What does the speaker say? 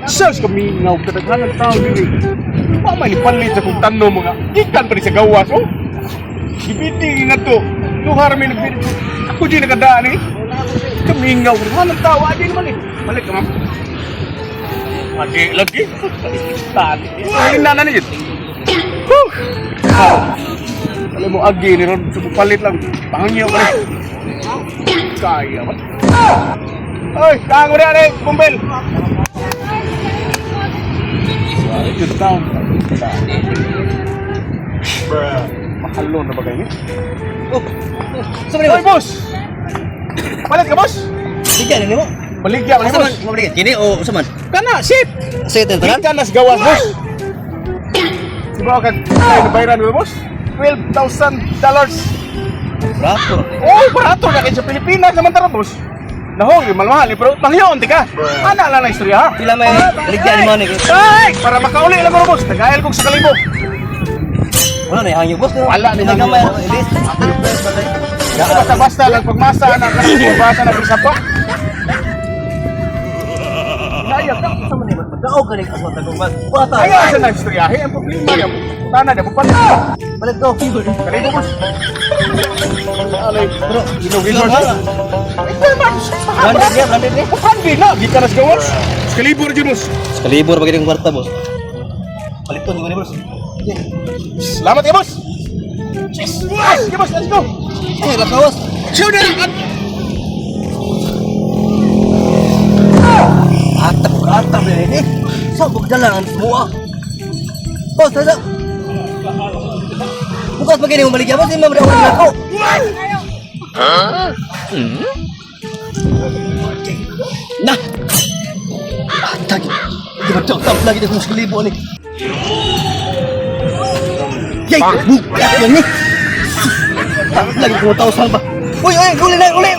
Sus, kamingaw, kadaghan ng tao diri. Wa man ipalit sa kong tanom mga gikan pa ni sa gawas, oh. Gibiti nga to. Duha ra may nagbili. Ako di nakadaan eh. Kamingaw, kadaghan ng tao, adi naman eh. Balik ka, ma'am. Adi lagi. Tali. Ay, nana ni yun. Huh. Ah. Alam mo, agi ni Ron, palit lang. Pangyaw ka rin. Kaya ba? Oy, kaang mo rin, kumbel. Good town. Mahalo na ba kayo? Oh, sa man Oy, boss? boss! Palit ka, boss? Bigyan ni mo. Baligya ka ni Asa man boss. mabaligya? Kini o usa man? Kana, shit! Sige tanan. Gikan nas gawas, boss. Di ba ka ay, nabayaran mo, boss? $12,000. Brato. Oh, barato na kayo sa Pilipinas naman tara, boss. Nahong, yung mahal, eh, pero mangyon, tika. Ana lang ang istorya, ha? Pila may baligya ni mo ni. Ay, para makauli lang ko, boss. Tagayal kong sa kalibo. Wala na hangyo, boss. Wala na hangyo. Gamay. Ilis. Basta-basta lang pagmasa na kanang pagmasa na bisa pa. Kaya ka. Sa man ni boss? Daog ka ni aswa tagong boss. Wala. Ayaw sa nang istoryahe ang problema niya. Tana na palit. Palit ko. Kalibo, boss. Alay, Pero inog inog. Ito man. Branded niya, branded niya. Branded na, gikan na sa gawas. Kalibo ra jud, boss. Kalibor ba gid ang kwarta, boss? Paliton ko ni boss. Salamat ya, boss. Yes. Yes, boss, let's go. Eh, let's go, boss. Shoot it. Atap, atap na ini. So, bugdala ang semua. Boss, tasa. Bukas pa gini mo baligya, boss, hindi mo madawag ako. Nah. Atag. Di ba tap lagi na kung sekalibo ni. Yay, bukas yan ni. Tap lagi kung tao ba. Uy, uy, uli na, uli.